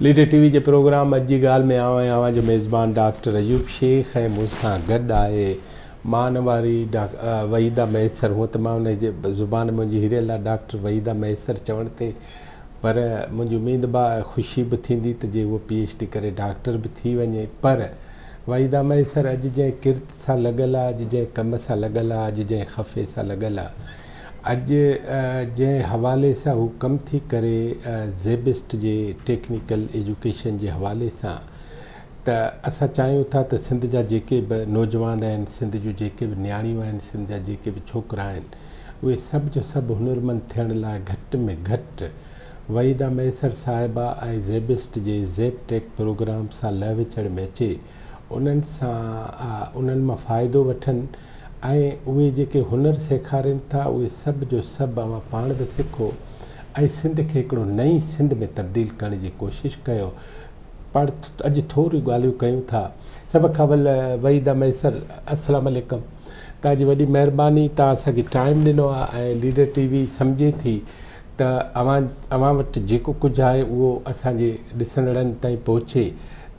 Leader ٽي V جي programme اڄ جي ڳالهه ۾ آئون آهيان اوهان جو ميزبان ڊاڪٽر ايوب شيخ ۽ مون سان گڏ آهي مانواري وحيده مهيسر. هونء ته مان ان جي زبان منهنجي هريل آهي ڊاڪٽر وحيده مهيسر چوڻ تي، پر منهنجي اميد به آهي خوشي به ٿيندي ته جي هوء پي ايڇ ڊي ڪري ڊاڪٽر به ٿي وڃي. پر وحيده مهيسر اڄ جنهن ڪرت سان لڳل آهي، اڄ جنهن ڪم سان لڳل آهي، اڄ جنهن خفي سان لڳل آهي، اڄ جنهن حوالي سان هو ڪم ٿي ڪري زيبسٽ جي ٽيڪنيڪل ايجوڪيشن جي حوالي سان، ته اسان چاهيون ٿا ته سنڌ جا جيڪي به نوجوان آهن، سنڌ جون جيڪي به نياڻيون آهن، سنڌ جا جيڪي به ڇوڪرا آهن، اهي سڀ جو سڀ هنرمند ٿيڻ لاء گهٽ ۾ گهٽ وحيده مهيسر صاحبه ۽ زيبسٽ جي زيب ٽيڪ پروگرام سان لهه وچڙ ۾ اچي انهن سان انهن مان فائدو وٺن ۽ اهي جيڪي هنر سيکارين ٿا اهي سڀ جو سڀ اوهان پاڻ به سکو ۽ سنڌ کي هڪڙو نئين سنڌ ۾ تبديل ڪرڻ جي ڪوشش ڪيو. پاڻ اڄ ٿوريون ڳالهيون ڪيون ٿا. سڀ کان اول وحيده مهيسر السلام عليڪم. توهان جي وڏي مهرباني توهان اسان کي ٽائيم ڏنو آهي ۽ ليڊر ٽي وي سمجهي ٿي ته اوهان اوهان وٽ جيڪو ڪجهه آهي اهو اسان جي ڏسندڙن تائين پهچي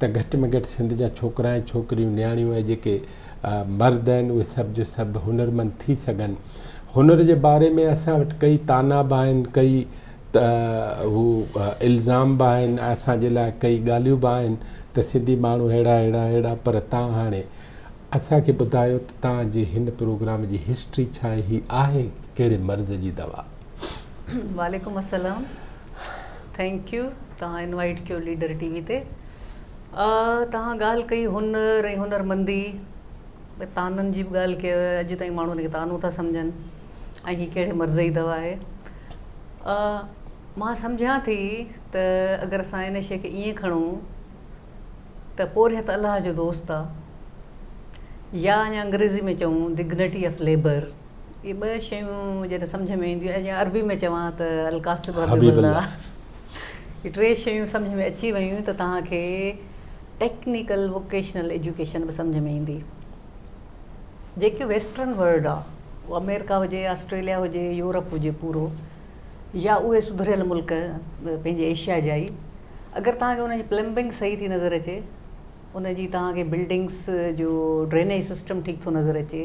ته گهٽ ۾ گهٽ سنڌ جا ڇوڪرا ۽ ڇوڪريون نياڻيون ۽ جيڪي مرد آهن اهي سڀ جو سڀ هنرمند ٿي سگهن. هنر جي باري ۾ اسان وٽ ڪئي طعنا به آهن ڪئي ته هو الزام به آهن اسان جي لاء ڪئي ڳالهيون به آهن ته سنڌي ماڻهو ههڙا ههڙا ههڙا پر تان هاڻي اسان کي ٻڌايو ته تان جي هن پروگرام جي هسٽري ڇا آهي هي آهي ڪهڙي مرض جي دوا. وعليڪم السلام thank you توهان انوائيٽ ڪيو ليڊر ٽي وي تي توهان ڳالهه ڪئي هنر ۽ هنرمندي طعنن جي به ڳالهه ڪئي اڄ تائين ماڻهو ان کي طعنو ٿا سمجهن ۽ هي ڪهڙي مرض جي دوا آهي مان سمجهان ٿي ته اگر اسان ان شيء کي ائين کڻون ته پورهيت الله جو دوست آ يا اڃا انگريزي ۾ چئون ڊگنٽي آف ليبر اهي ٻه شيون جڏهن سمجهه ۾ اينديون يا عربي ۾ چوان ته الڪاسب حبيب الله اهي ٽي شيون سمجهه ۾ اچي ويون ته توهان کي ٽيڪنيڪل ووڪيشنل ايجوڪيشن به سمجهه ۾ ايندي. جيڪي ويسٽرن ورلڊ آ اهو آمريڪا هجي آسٽريليا هجي يورپ هجي پورو يا اهي سڌريل ملڪ پنهنجي ايشيا جا ئي اگر توهان کي ان جي پلمبنگ صحيح ٿي نظر اچي ان جي توهان کي بلڊنگس جو ڊرينيج سسٽم ٺيڪ ٿو نظر اچي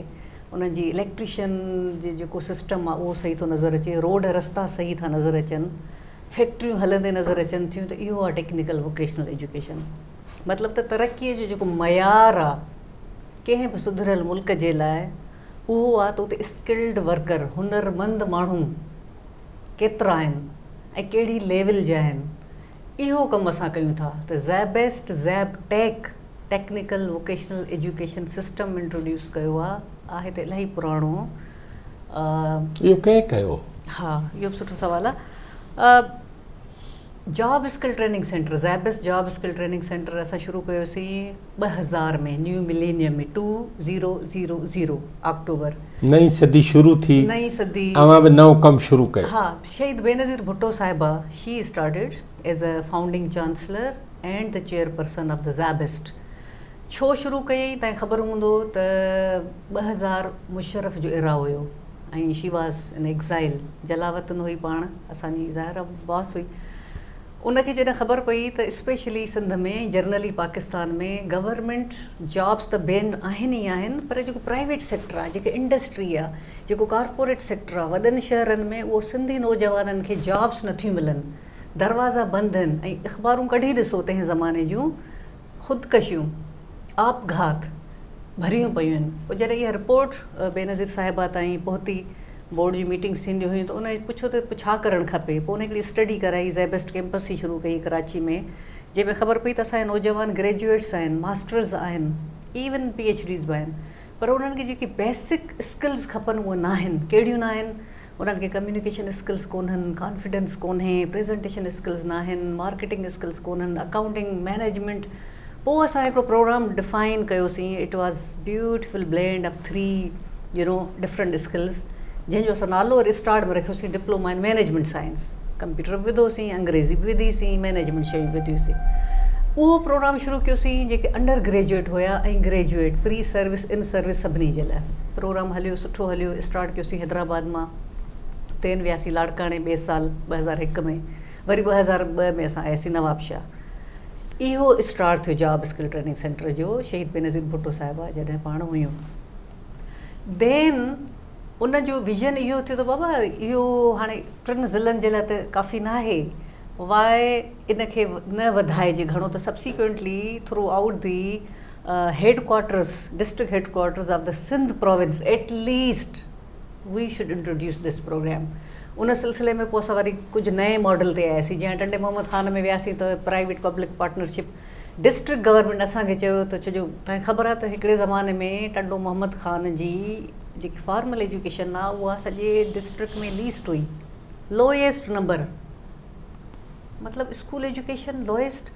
انهن جي اليڪٽريشن جي جيڪو سسٽم آ اهو صحيح ٿو نظر اچي روڊ رستا صحيح ٿا نظر اچن فيڪٽريون هلندي نظر اچن ٿيون ته اهو آ ٽيڪنيڪل ووڪيشنل ايجوڪيشن مطلب ته ترقي جو جيڪو معيار آ ڪنهن به سڌريل ملڪ جي لاء اهو آ ته اتي اسڪلڊ ورڪر هنرمند ماڻهو ڪيترا آهن ۽ ڪهڙي ليول جا آهن اهو ڪم اسان ڪيون ٿا ته زيبيسٽ زيب tech technical vocational education system introduce ڪيو آ آهي ته الاهي پراڻو. اهو ڪنهن ڪيو؟ ها اهو به سٺو سوال آ. جاب اسڪل ٽريننگ سينٽر زيبس جاب اسڪل ٽريننگ سينٽر اسان شروع ڪيوسين 2000 ۾ نيو ملينيم ۾ 2000 آڪٽوبر. نئين صدي شروع ٿي نئين صدي اوهان به نئون ڪم شروع ڪيو. ها شهيد بينظير ڀٽو صاحبه she started as a founding chancellor and the chairperson of the SZABIST ڇو شروع ڪيائين تنهن خبر هوندو ته 2000 مشرف جو ايرا هيو ۽ شي واز ان ايگزائل جلاوطن هئي پاڻ اسان جي ظاهر آ باس هئي ان کي جڏهن خبر پئي ته specially Sindh ۾ generally Pakistan ۾ government jobs ته بين آهن ئي آهن پر جيڪو پرائيويٽ سيڪٽر آ جيڪي انڊسٽري آ جيڪو ڪارپوريٽ سيڪٽر آ وڏن شهرن ۾ اهو سنڌي نوجوانن کي جابس نٿيون ملن دروازا بند آهن ۽ اخبارون ڪڍي ڏسو تنهن زماني جون خودڪشيون، آپگهات، ڀريون پيون آهن. پوء جڏهن اها رپورٽ بينظير صاحبه تائين پهتي، بورڊ جون ميٽنگس ٿينديون هيون ته ان پڇيو ته پوء ڇا ڪرڻ کپي؟ پوء ان هڪڙي اسٽڊي ڪرائي، زيبسٽ ڪيمپس ئي شروع ڪئي ڪراچي ۾، جنهن ۾ خبر پئي ته اسان جا نوجوان گريجوئيٽس آهن، ماسٽرز آهن، ايون پي ايڇ ڊيز به آهن، پر انهن کي جيڪي بيسڪ اسڪلز کپن اهي ناهن. ڪهڙيون ناهن؟ انهن کي ڪميونيڪيشن اسڪلز ڪونهن، ڪانفيڊنس ڪونهي، پريزنٽيشن اسڪلز ناهن، مارڪيٽنگ اسڪلز ڪونهن، اڪائونٽنگ، مئنيجمينٽ. پوء اسان هڪڙو پروگرام ڊفائن ڪيوسين، it was beautiful blend of three you know different skills, جنهن جو اسان نالو وري start ۾ رکيوسين diploma in management science. Computer به وڌوسين، انگريزي به وڌيسين، مئنيجمينٽ شيون به وڌيوسين. اهو پروگرام شروع ڪيوسين جيڪي انڊر گريجوئيٽ هيا ۽ گريجوئيٽ، پري سروس، ان سروس سڀني جي لاء. پروگرام هليو سٺو هليو اسٽارٽ ڪيوسين حيدرآباد مان تين وياسين لاڙڪاڻي ٻئي سال 2001 ۾ وري 2002 ۾ اسان آياسين نوابشاهه. اهو اسٽارٽ ٿيو جاب اسڪل ٽريننگ سينٽر جو شهيد بينظير ڀٽو صاحبه جڏهن پاڻ هيون دين ان جو ويزن اهو ٿيو ته بابا اهو هاڻي ٽن ضلعن جي لاء ته ڪافي ناهي واء ان کي نه وڌائجي گهڻو ته subsequently throughout the headquarters district headquarters of the Sindh province at least we should introduce this programme ان سلسلي ۾ پوء اسان وري ڪجهه نئين ماڊل تي آياسين جيئن ٽنڊي محمد خان ۾ وياسين ته private public partnership district government اسان کي چيو ته ڇو جو توهان کي خبر آهي ته هڪڙي زماني ۾ ٽنڊو محمد خان جي جيڪي فارمل ايجوڪيشن آهي اها سڄي ڊسٽرڪٽ ۾ ليسٽ هئي لوئيسٽ نمبر مطلب اسڪول ايجوڪيشن لوئيسٽ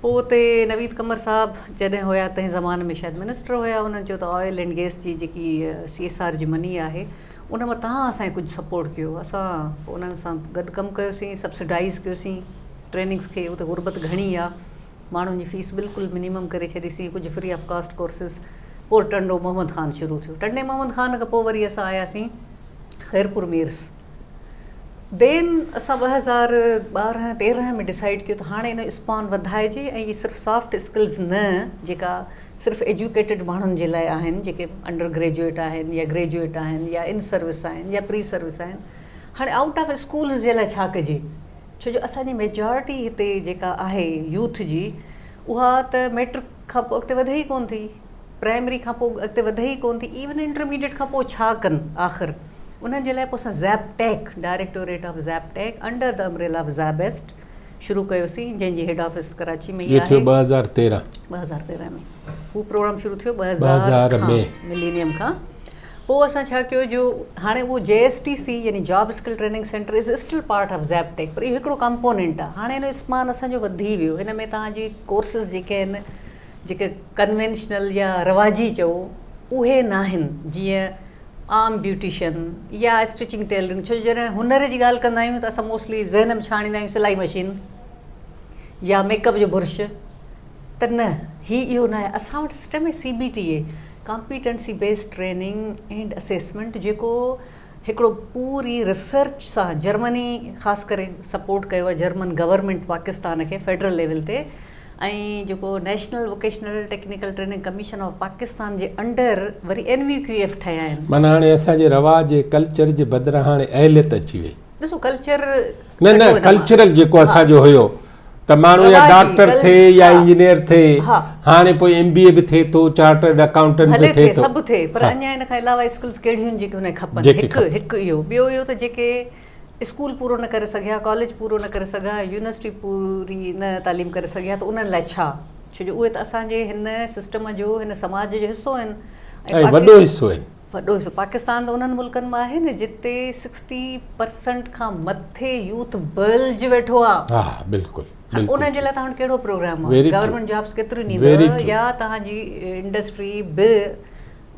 پوء اتي نويد قمر صاحب جڏهن هيا تنهن زماني ۾ شايد منسٽر هيا انهن چيو ته آئل اينڊ گيس جي جيڪي سي ايس آر جي مني آهي ان مان توهان اسان کي ڪجهه سپورٽ ڪيو اسان پوء انهن سان گڏ ڪم ڪيوسين سبسڊائز ڪيوسين ٽريننگس کي اتي غربت گهڻي آ ماڻهن جي فيس بلڪل منيمم ڪري ڇڏيسين ڪجهه فري آف ڪاسٽ ڪورسز پوء ٽنڊو محمد خان شروع ٿيو ٽنڊي محمد خان کان پوء وري اسان آياسين خيرپور ميرس دين اسان 2012 13 ۾ ڊسائيڊ ڪيو ته هاڻي ان جو اسپان وڌائجي ۽ اهي صرف سافٽ اسڪلز نه جيڪا صرف ايجوڪيٽيڊ ماڻهن جي لاء آهن جيڪي انڊر گريجوئيٽ آهن يا گريجوئيٽ آهن يا ان سروس آهن يا پري سروس آهن هاڻي آئوٽ آف اسڪولز جي لاء ڇا ڪجي ڇو جو اسان جي ميجارٽي هتي جيڪا آهي يوٿ جي اها ته ميٽرڪ کان پوء اڳتي وڌي ئي ڪونه ٿي پرائمري کان پوء اڳتي وڌي ئي ڪونه ٿي ايون انٽرميڊيٽ کان پوء ڇا ڪن آخر انهن جي لاء پوء اسان زيب tech directorate of Zeb tech under the umbrella of SZABIST شروع ڪيوسين جنهن جي هيڊ آفيس ڪراچي ۾ ئي آهي. اهو ٿيو 2013. 2013 ۾ هو پروگرام شروع ٿيو 2000 کان ملينيم کان پوء اسان ڇا ڪيو جو هاڻي اهو جي ايس ٽي سي يعني job skill training centre is still part of زيب ٽيڪ پر اهو هڪڙو ڪمپونينٽ آهي هاڻي هن جو اسپان اسان جو وڌي ويو هن ۾ توهان جي ڪورسز جيڪي آهن جيڪي ڪنوينشنل يا رواجي چئو اهي ناهن جيئن عام بيوٽيشن يا اسٽچنگ ٽيلرنگ ڇو جو جڏهن هنر جي ڳالهه ڪندا آهيون ته اسان موسٽلي ذهن ۾ ڇا آڻيندا آهيون سلائي مشين يا ميڪ اپ جو برش ته نه هي اهو ناهي اسان وٽ سسٽم آهي C B T A competency based training and assessment جيڪو هڪڙو پوري ريسرچ سان جرمني خاص ڪري سپورٽ ڪيو آهي جرمن گورنمينٽ پاڪستان کي فيڊرل ليول تي ۽ جيڪو national vocational technical training commission of Pakistan جي انڊر وري اين وي ڪيو ايف ٺهيا آهن. معنيٰ هاڻي اسان جي رواج ۽ ڪلچر جي بدران هاڻي اهليت اچي وئي. ڏسو ڪلچر نه نه ڪلچرل جيڪو اسان جو هيو ته ماڻهو يا ڊاڪٽر ٿئي يا انجنيئر ٿئي هاڻي پوء ايم بي اي به ٿئي ٿو چارٽرڊ اڪائونٽنٽ به ٿئي ٿو سڀ ٿئي پر اڃا ان کان علاوه اسڪلز ڪهڙيون آهن جيڪي هن کي کپن هڪ هڪ اهو ٻيو اهو ته جيڪي اسڪول پورو نه ڪري سگهيا ڪاليج پورو نه ڪري سگهيا يونيورسٽي پوري نه تعليم ڪري سگهيا ته انهن لاء ڇا ڇو جو اهي ته اسان جي هن سسٽم جو هن سماج جو حصو آهن ۽ وڏو حصو آهن وڏو حصو پاڪستان ته انهن ملڪن مان آهي نه جتي سڪسٽي پرسنٽ کان مٿي يوٿ بلج ويٺو آهي ها بلڪل انهن جي لاء توهان وٽ ڪهڙو پروگرام آهي گورنمينٽ جابس ڪيتريون ڏيندو يا توهان جي انڊسٽري به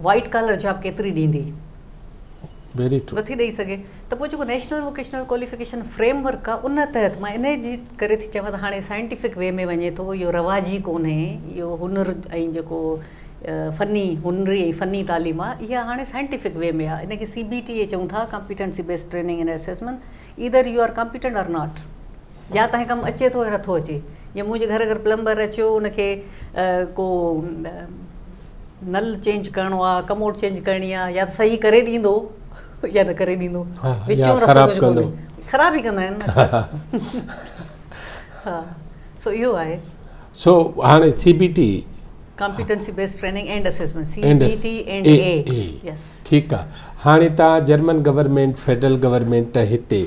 وائيٽ ڪالر جاب ڪيتري ڏيندي؟ ويري ٽرو نٿي ڏئي سگهي ته پوء جيڪو national vocational qualification frame work آهي ان تحت مان انهي جي ڪري ٿي چوان ته هاڻي سائنٽيفڪ وي ۾ وڃي ٿو اهو رواجي ڪونهي اهو هنر ۽ جيڪو فني هنري ۽ فني تعليم آهي اها هاڻي سائنٽيفڪ وي ۾ آهي ان کي سي بي ٽي اي چئون ٿا competency based training and assessment either you are competent or not يا تنهن ڪم اچي ٿو يا نٿو اچي جيئن منهنجي گهر اگر پلمبر اچيو ان کي ڪو نل چينج ڪرڻو آ ڪموڊ چينج ڪرڻي آ يا ته صحيح ڪري ڏيندو يا نه ڪري ڏيندو وچون رستو خراب ڪندو خراب ئي ڪندا آهن ها سو اهو آهي سو هاڻي C B T competency based training and assessment C B T and A yes ٺيڪ آ هاڻي تان جرمن گورنمينٽ فيڊرل گورنمينٽ ۽ هتي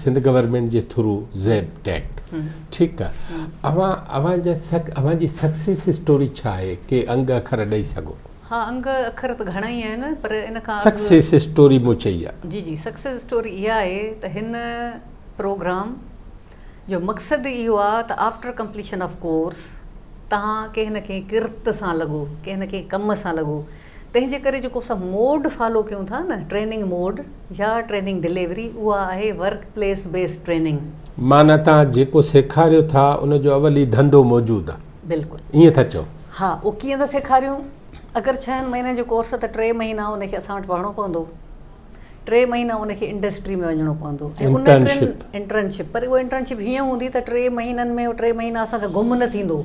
سنڌ گورنمينٽ جي ٿرو زيب ٽيڪ ٺيڪ آ اوهان اوهان جا سڪ اوهان جي سڪسيس اسٽوري ڇا آهي ڪي انگ اکر ڏئي سگهو. ها انگ اکر ته گهڻا ئي آهن پر ان کان اڳ سڪسيس اسٽوري مون چئي آ. جي جي سڪسيس اسٽوري اها آهي ته هن پروگرام جو مقصد ئي اهو آ ته آفٽر ڪمپليشن آف ڪورس توهان ڪنهن نه ڪنهن ڪرت سان لڳو ڪنهن نه ڪنهن ڪم سان لڳو تنهن جي ڪري جيڪو اسان موڊ فالو ڪيون ٿا نه ٽريننگ موڊ يا ٽريننگ ڊليوري اها آهي ورڪ پليس بيسڊ ٽريننگ. معنيٰ توهان جيڪو سيکاريو ٿا ان جو اول ئي ڌنڌو موجود آ. بلڪل. ائين ٿا چئو. ها اهو ڪيئن ٿا سيکاريون اگر ڇهن مهينن جو ڪورس ته ٽي مهينا ان کي اسان وٽ پڙهڻو پوندو. ٽي مهينا ان کي انڊسٽري ۾ وڃڻو پوندو ۽ ان ٽن انٽرنشپ پر اها انٽرنشپ هيئن هوندي ته ٽي مهينن ۾ ٽي مهينا اسان کان گم نه ٿيندو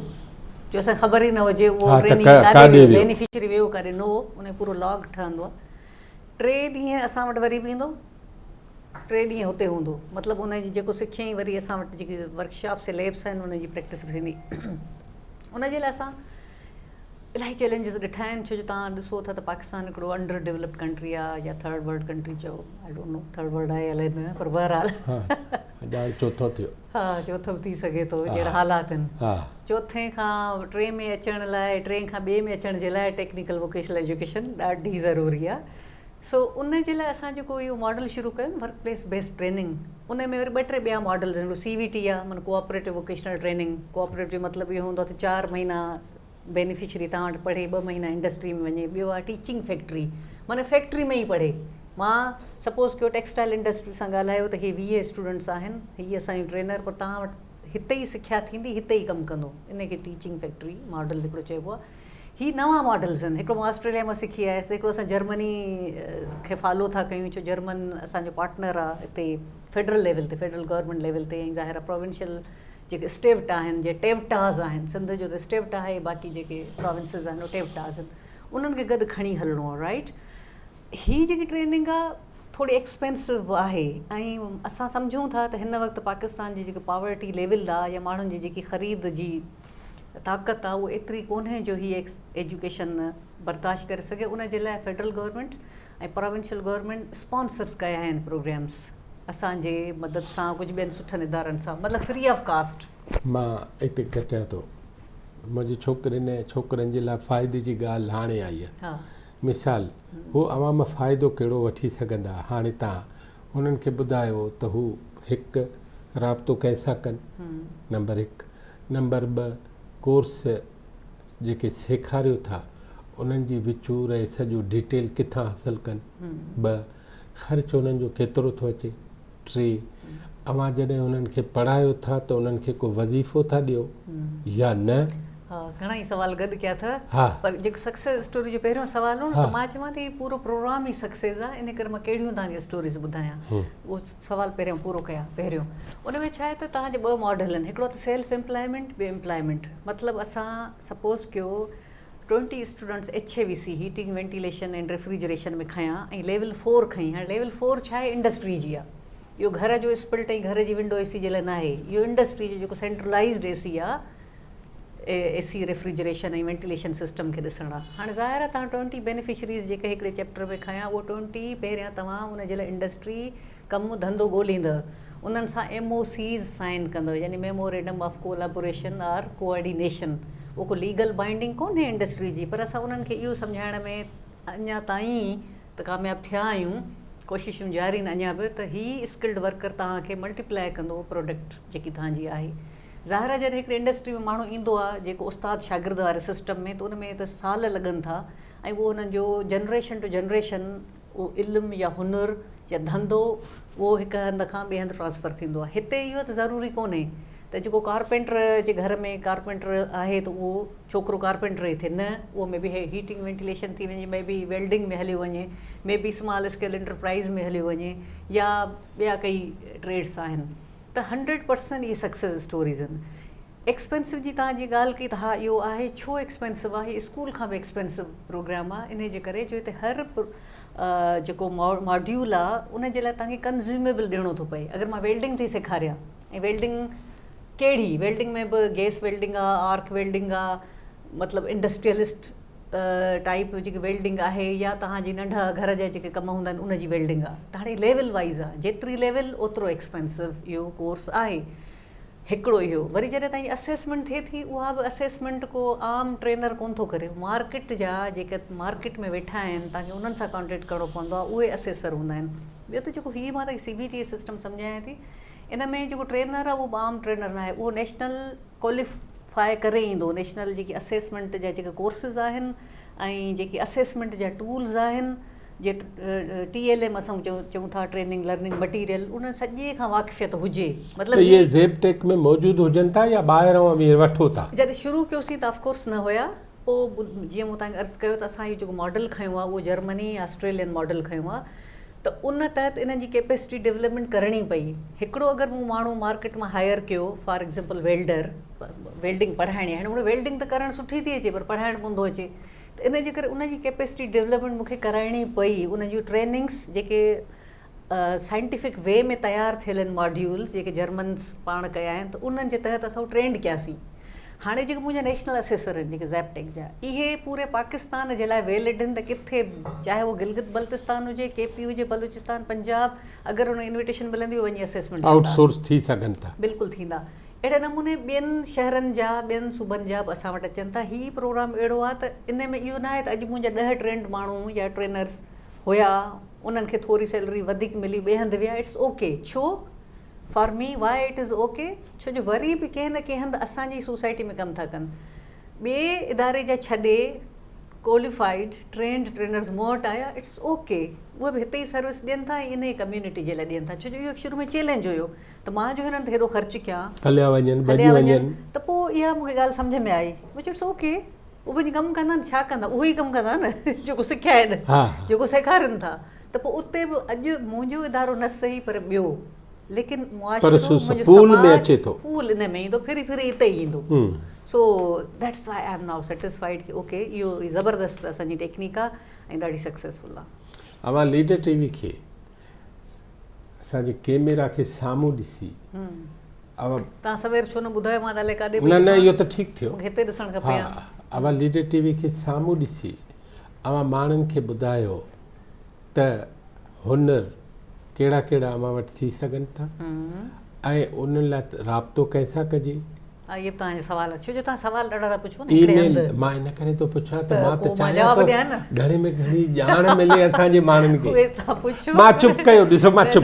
جو اسان کي خبر ئي نه هجي اهو ٽريننگ ڪاڏي ويو بينيفشري ويو ڪاڏي نه هو ان جو پورو لاگ ٺهندو آهي ٽي ڏينهن اسان وٽ وري به ايندو ٽي ڏينهن هتي هوندو مطلب ان جي جيڪو سکيائين وري اسان وٽ جيڪي ورڪشاپس ليبس آهن ان جي پريڪٽس به ٿيندي ان جي لاء اسان الاهي چئلينجز ڏٺا آهن ڇو جو توهان ڏسو ٿا ته پاڪستان هڪڙو انڊر ڊولپڊ ڪنٽري آهي يا ٿرڊ ورلڊ ڪنٽري چئو I don't know third world آهي الائي نه پر بهرحال ڄاڻ چوٿون ٿيو ها چوٿون به ٿي سگهي ٿو جهڙا حالات آهن چوٿين کان ٽئين ۾ اچڻ لاء ٽئين کان ٻئي ۾ اچڻ جي لاء ٽيڪنيڪل ووڪيشنل ايجوڪيشن ڏاڍي ضروري آهي سو ان جي لاء اسان جيڪو اهو ماڊل شروع ڪيو ورڪ پليس بيسڊ ٽريننگ ان ۾ وري ٻه ٽي ٻيا ماڊلز آهن هڪڙو سي وي ٽي آهي معنيٰ ڪوآپريٽو ووڪيشنل ٽريننگ ڪوآپريٽو جو مطلب اهو هوندو آهي ته چار مهينا بينيفشري توهان وٽ پڙهي ٻه مهينا انڊسٽري ۾ وڃي ٻيو آهي ٽيچنگ فيڪٽري معنيٰ فيڪٽري ۾ ئي پڙهي مان سپوز ڪيو ٽيڪسٽائل انڊسٽري سان ڳالهايو ته هي 20 اسٽوڊنٽس آهن هي اسان جو ٽرينر پر توهان وٽ هتي ئي سکيا ٿيندي هتي ئي ڪم ڪندو ان کي ٽيچنگ فيڪٽري ماڊل هڪڙو چئبو آهي هي نوان ماڊلز آهن هڪڙو مان آسٽريليا مان سکي آيس هڪڙو اسان جرمني کي فالو ٿا ڪيون ڇو جرمن اسانجو پارٽنر آهي هتي فيڊرل ليول تي فيڊرل گورنمينٽ ليول تي ۽ ظاهر آهي پروونشل جيڪي اسٽيوٽ آهن جي ٽيوٽاز آهن سنڌ جو ته اسٽيوٽ آهي باقي جيڪي پراونسز آهن اهي ٽيوٽاز آهن انهن کي گڏ کڻي هلڻو آهي رائيٽ هي جيڪي ٽريننگ آهي ٿوري ايڪسپينسو به آهي ۽ اسان سمجهون ٿا ته هن وقت پاڪستان جي جيڪي پاورٽي ليول آهي يا ماڻهن جي جيڪي خريد جي طاقت آهي اهو ايتري ڪونهي جو هي ايجوڪيشن برداشت ڪري سگهي ان جي لاء federal government ۽ provincial government sponsors ڪيا آهن پروگرامس اسان جي مدد سان ڪجهه ٻين سٺن ادارن سان مطلب فري آف ڪاسٽ. مان اتي ڪٽيان ٿو. منهنجي ڇوڪرين ۽ ڇوڪرن جي لاء فائدي جي ڳالهه هاڻي آئي آهي. مثال، هو اوهان مان فائدو ڪهڙو وٺي سگهندا؟ هاڻي توهان انهن کي ٻڌايو ته هو هڪ، رابطو ڪنهن سان ڪن، نمبر هڪ. نمبر ٻه، ڪورس جيڪي سيکاريو ٿا انهن جي وچور ۽ سڄو ڊيٽيل ڪٿان حاصل ڪن؟ ٻه، خرچ انهن جو ڪيترو ٿو اچي؟ ٽي، اوهان جڏهن انهن کي پڙهايو ٿا ته انهن کي ڪو وظيفو ٿا ڏيو يا نه؟ ها گهڻا ئي سوال گڏ ڪيا اٿ پر جيڪو سڪسيس اسٽوري جو پهريون سوال هو نه ته مان چوان ٿي هي پورو پروگرام ئي سڪسيس آهي ان ڪري مان ڪهڙيون توهان کي اسٽوريز ٻڌايان اهو سوال پهريون پورو ڪيان پهريون ان ۾ ڇا آهي ته توهان جا ٻه ماڊل آهن هڪڙو ته سيلف امپلائمينٽ ٻيو امپلائمينٽ مطلب اسان سپوز ڪيو twenty students H A V C, heating, ventilation and refrigeration, ۾ کنيا ۽ ليول فور کنئي. هاڻي ليول فور ڇا آهي؟ انڊسٽري جي آهي. اهو گهر جو اسپلٽ ۽ گهر جي ونڊو اي سي جي لاء ناهي. اهو انڊسٽري جو جيڪو سينٽرلائيزڊ اي سي آهي، اي سي ريفريجريشن ۽ وينٽيليشن سسٽم کي ڏسڻ آهي. هاڻي ظاهر آهي توهان ٽوئنٽي بينيفشريز جيڪي هڪڙي چيپٽر ۾ کنيا اهو ٽوئنٽي پهريان توهان ان جي لاء انڊسٽري ڪم ڌنڌو ڳوليندؤ، انهن سان ايم او سيز سائن ڪندؤ يعني memorandum of collaboration or coordination, اهو ڪو ليگل بائنڊنگ ڪونهي انڊسٽري جي پر اسان انهن کي اهو سمجهائڻ ۾ اڃا تائين ته ڪامياب ٿيا آهيون، ڪوششون جاري آهن اڃا به ته هي اسڪلڊ ورڪر توهان کي ملٽيپلائي ڪندو پروڊڪٽ جيڪي توهان جي آهي. ظاهر آهي جڏهن هڪڙي انڊسٽري ۾ ماڻهو ايندو آهي جيڪو استاد شاگرد واري سسٽم ۾ ته ان ۾ ته سال لڳن ٿا ۽ اهو انهن جو جنريشن ٽو جنريشن اهو علم يا هنر يا ڌنڌو اهو هڪ هنڌ کان ٻئي هنڌ ٽرانسفر ٿيندو آهي. هتي اهو ته ضروري ڪونهي ته جيڪو ڪارپينٽر جي گهر ۾ ڪارپينٽر آهي ته اهو ڇوڪرو ڪارپينٽر ئي ٿئي نه اهو مي بي هيٽنگ وينٽيليشن ٿي وڃي مي بي ويلڊنگ ۾ هليو وڃي maybe small scale enterprise ۾ هليو وڃي يا ٻيا ڪئي ٽريڊس آهن ته هنڊريڊ پرسنٽ اهي سڪسيس اسٽوريز آهن. ايڪسپينسو جي توهان جي ڳالهه ڪئي ته ها اهو آهي ڇو ايڪسپينسو آهي اسڪول کان به ايڪسپينسو پروگرام آهي انهي جي ڪري جو هتي هر جيڪو ماڊيول آهي ان جي لاء توهان کي ڪنزيوميبل ڏيڻو ٿو پئي اگر مان ويلڊنگ ٿي سيکاريان ۽ ويلڊنگ ڪهڙي ويلڊنگ ۾ به گيس ويلڊنگ آهي آرڪ ويلڊنگ آهي مطلب انڊسٽريلسٽ ٽائيپ جيڪي ويلڊنگ آهي يا توهان جي ننڍا گهر جا جيڪي ڪم هوندا آهن ان جي ويلڊنگ آهي ته هاڻي ليول وائيز آهي جيتري ليول اوترو ايڪسپينسو اهو ڪورس آهي هڪڙو اهو وري جڏهن توهان جي اسيسمينٽ ٿئي ٿي اها به اسيسمينٽ ڪو عام ٽرينر ڪونه ٿو ڪري مارڪيٽ جا جيڪي مارڪيٽ ۾ ويٺا آهن توهان کي انهن سان ڪانٽيڪٽ ڪرڻو پوندو آهي اهي اسيسر هوندا آهن ٻيو ته جيڪو هي مان توهان کي سي بي ٽي سسٽم سمجهايان ٿي ان ۾ جيڪو ٽرينر آهي اهو به عام ٽرينر ناهي اهو نيشنل ڪواليفاء ڪري ايندو نيشنل جيڪي اسيسمينٽ جا جيڪي ڪورسز آهن ۽ جيڪي اسيسمينٽ جا ٽولز آهن جي ٽي ايل ايم اسان چئون ٿا ٽريننگ لرننگ مٽيريل ان سڄي کان واقفيت هجي مطلب ته اهي زيب ٽيڪ ۾ موجود هجن ٿا يا ٻاهران اوهين وٺو ٿا؟ جڏهن شروع ڪيوسين ته آف ڪورس نه هيا پوء جيئن مون توهان کي عرض ڪيو ته اسان اهو جيڪو ماڊل کنيو آهي اهو جرمني آسٽريلين ماڊل کنيو آهي ته ان تحت انهن جي ڪيپيسٽي ڊولپمينٽ ڪرڻي پئي. هڪڙو اگر مون ماڻهو مارڪيٽ مان هائر ڪيو فار ايگزامپل ويلڊر ويلڊنگ پڙهائڻي آهي هاڻي ان ويلڊنگ ته ڪرڻ سٺي ٿي اچي پر پڙهائڻ ڪونه ٿو اچي ته ان جي ڪري ان جي ڪيپيسٽي ڊولپمينٽ مون کي ڪرائڻي پئي ان جون ٽريننگس جيڪي سائنٽيفڪ وي ۾ تيار ٿيل آهن ماڊيولز جيڪي جرمنس پاڻ ڪيا آهن ته انهن جي تحت اسان ٽرينڊ ڪياسين هاڻي جيڪي منهنجا نيشنل اسيسر آهن جيڪي زيپ ٽيڪ جا اهي پوري پاڪستان جي لاء ويلڊ آهن ته ڪٿي به چاهي اهو گلگت بلتستان هجي ڪي پي هجي بلوچستان پنجاب اگر ان انويٽيشن ملندي اهي وڃي اسيسمينٽ آئوٽ سورس ٿي سگهن ٿا. بلڪل ٿيندا اهڙي نموني ٻين شهرن جا ٻين صوبن جا به اسان وٽ اچن ٿا هي پروگرام اهڙو آهي ته ان ۾ اهو نه آهي ته اڄ منهنجا 10 ٽرينڊ ماڻهو يا ٽرينرس هيا انهن کي ٿوري سيلري وڌيڪ ملي ٻئي هنڌ ويا it's okay ڇو for me why it is okay ڇو جو وري به ڪنهن نه ڪنهن هنڌ اسان جي سوسائٽي ۾ ڪم ٿا ڪن ٻئي اداري جا ڇڏي ڪواليفائيڊ ٽرينڊ ٽرينرز مون وٽ آيا it's okay اهي به هتي ئي سروس ڏين ٿا ۽ انهي ڪميونٽي جي لاء ڏين ٿا ڇو جو اهو شروع ۾ چئلينج هيو ته مان جو هنن تي هيڏو خرچ ڪيان هليا وڃن ڀڄي وڃن ته پوء اها مون کي ڳالهه سمجهه ۾ آئي مون چيو it's okay اهي وڃي ڪم ڪندا نه ڇا ڪندا اهو ئي ڪم ڪندا نه جيڪو سکيا آهن جيڪو سيکارين ٿا ته پوء اتي به اڄ منهنجو ادارو نه سهي پر ٻيو ليڪن معاشرو منهنجو پول ۾ اچي ٿو پول ان ۾ ايندو ڦري ڦري اتي ئي ايندو so that's why I am now satisfied K okay اهو زبردست اسان جي ٽيڪنيڪ آ ۽ ڏاڍي سڪسيسفل آ. اوهان ليڊر ٽي وي کي اسان جي ڪيميرا کي سامهون ڏسي اوهان توهان سوير ڇو نه ٻڌايو مان ته الائي ڪاڏي پئي نه نه اهو ته ٺيڪ ٿيو مونکي هتي ڏسڻ کپي ها اوهان ليڊر ٽي وي کي سامهون ڏسي اوهان ماڻهن کي ٻڌايو ته هنر ڪهڙا ڪهڙا اوهان وٽ ٿي سگهن ٿا ۽ انهن لاء رابطو ڪنهن سان ڪجي؟ ها اهي به توهان جو سوال ڇو جو توهان سوال ڏاڍا ٿا پڇو نه هڪڙي هنڌ. مان ان ڪري ٿو پڇان ته مان ته چاهيان ٿو گهڻي ۾ گهڻي ڄاڻ ملي اسان جي ماڻهن کي. اهي توهان پڇو. مان چپ ڪيو ڏسو مان چپ.